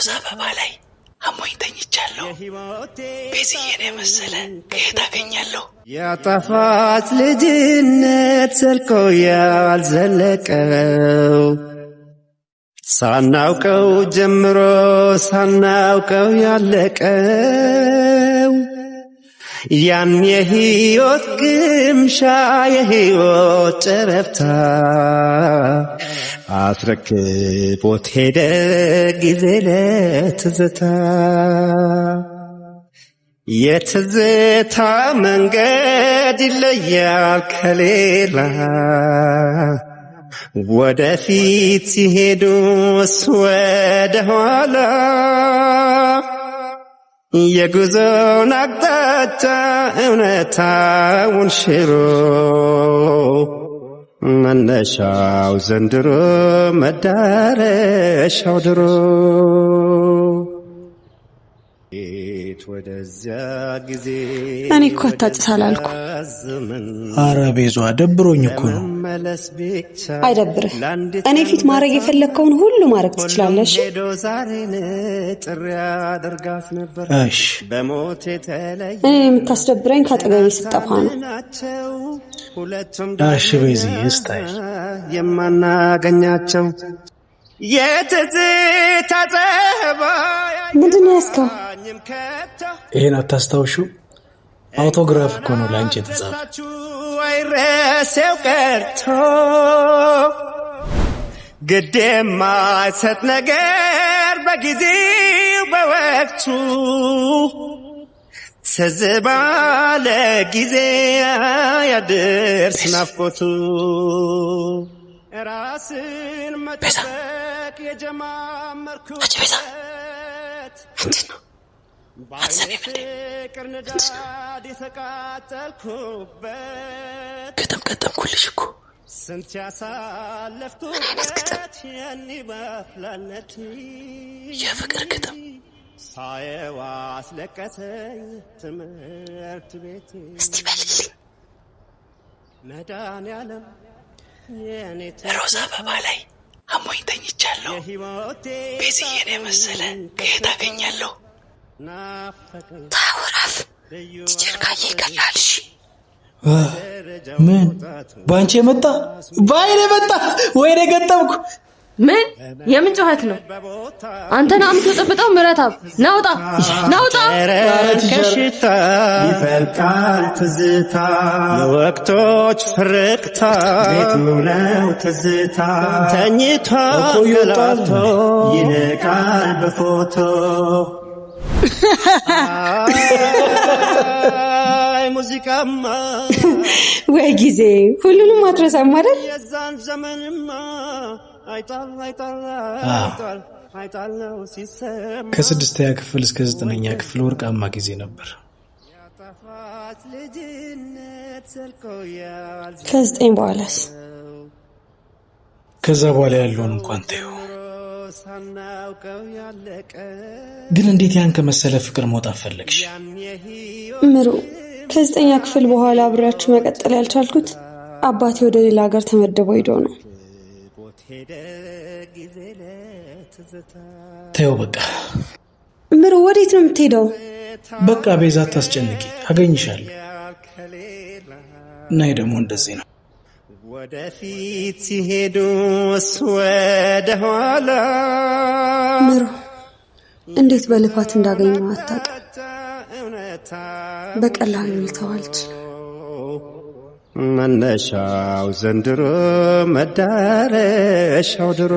ሮዝ አበባ ላይ አሞኝ ተኝቻለሁ። ቤዝዬን የመሰለ ከየት አገኛለሁ? ያጠፋት ልጅነት ዘልቆ ያልዘለቀው፣ ሳናውቀው ጀምሮ ሳናውቀው ያለቀው፣ ያን የህይወት ግምሻ የህይወት ጨረፍታ አስረክቦት ሄደ ጊዜ ለትዝታ። የትዝታ መንገድ ይለያል ከሌላ፣ ወደፊት ሲሄዱ እሱ ወደ ኋላ፣ የጉዞውን አቅጣጫ እውነታውን ሽሮ፣ መነሻው ዘንድሮ መዳረሻው ድሮ። ወደዚያ ጊዜ እኔ እኮ አታጭስ አላልኩ። አረ ቤዟ፣ ደብሮኝ እኮ ነው። መለስ ብቻ። አይደብርህ። እኔ ፊት ማድረግ የፈለግከውን ሁሉ ማድረግ ትችላለህ። እሺ? ሄዶ ዛሬን ጥሪ አደርጋት ነበር እሺ። በሞት የተለየ እኔ የምታስደብረኝ ከአጠገቤ ስትጠፋ ነው። ናቸው ሁለቱም እሺ ቤዝዬ፣ style የማናገኛቸው የትዝታ ጸባይ ምንድን ነው ያዝከው? ይሄን አታስታውሺው? Autograph እኮ ነው ለአንቺ የተጻፈ። አይረሴው ቀርቶ ግድ የማይሰጥ ነገር በጊዜው በወቅቱ ትዝ ባለ ጊዜ ያድርስ ናፍቆቱ፣ ራስን መጠበቅ የጀማመርኩበት አንቺ ቤዛ፣ ምንድን ነው? አትሰሚም እንዴ? ፍቅር ንዳድ የተቃጠልኩበት ግጥም ገጠምኩልሽ እኮ። ስንት ያሳለፍኩበት ያኔ ባፍላነት የፍቅር ግጥም። ሳየው አስለቀሰኝ ትምህርት ቤቴ እስቲ በልልኝ። መድኃኒዓለም የኔ ሮዝ አበባ ላይ አሞኝ ተኝቻለሁ። የሕይወቴ ቤዝዬን የመሰለ ከየት አገኛለሁ? ናፈቀኝ ታወራፍ teacher ካየ ይቀላል። እሺ። ምን በአንቺ የመጣ፣ በአይን የመጣ፣ ወይኔ ገጠምኩ። ምን የምን ጩኸት ነው? አንተ ና የምትበጠብጠው። ምረታብ፣ ናውጣ ናውጣ። ከሽታ ይፈልቃል ትዝታ፣ የወቅቶች ፍርቅታ ቤቱ ነው ትዝታ፣ ተኝቶ እኮ ይወጣል። ገላቶ ይነቃል በፎቶ። አይ ሙዚቃማ። ወይ ጊዜ፣ ሁሉንም አትረሳም አይደል? የዛን ዘመንማ አይጣል አይጣል አይጣል አይጣል ነው ሲሰማ። ከስድስተኛ ክፍል እስከ ዘጠነኛ ክፍል ወርቃማ ጊዜ ነበር። ያጠፋት ልጅነት ዘልቆ ያልዘ ከ9 በኋላስ? ከዛ በኋላ ያለውን እንኳን ተይው። ሳናውቀው ያለቀ ግን እንዴት ያን ከመሰለ ፍቅር መውጣት ፈለግሽ? ያን የህይወት ምሩ፣ ከዘጠኛ ክፍል በኋላ አብሬያችሁ መቀጠል ያልቻልኩት አባቴ ወደ ሌላ ሀገር ተመድቦ ሄዶ ነው። ቦት ሄደ ጊዜ ለትዝታ። ተይው በቃ። ምሩ፣ ወዴት ነው የምትሄደው? በቃ ቤዛ፣ አታስጨንቂ፣ አገኝሻለሁ። ከሌላ ናይ ደግሞ እንደዚህ ነው። ወደፊት ሲሄዱ እሱ ወደ ኋላ። ምሩ፣ እንዴት በልፋት እንዳገኘው አታውቅም። እውነታ በቀላሉ ልተው አልችልም። መነሻው ዘንድሮ መዳረሻው ድሮ።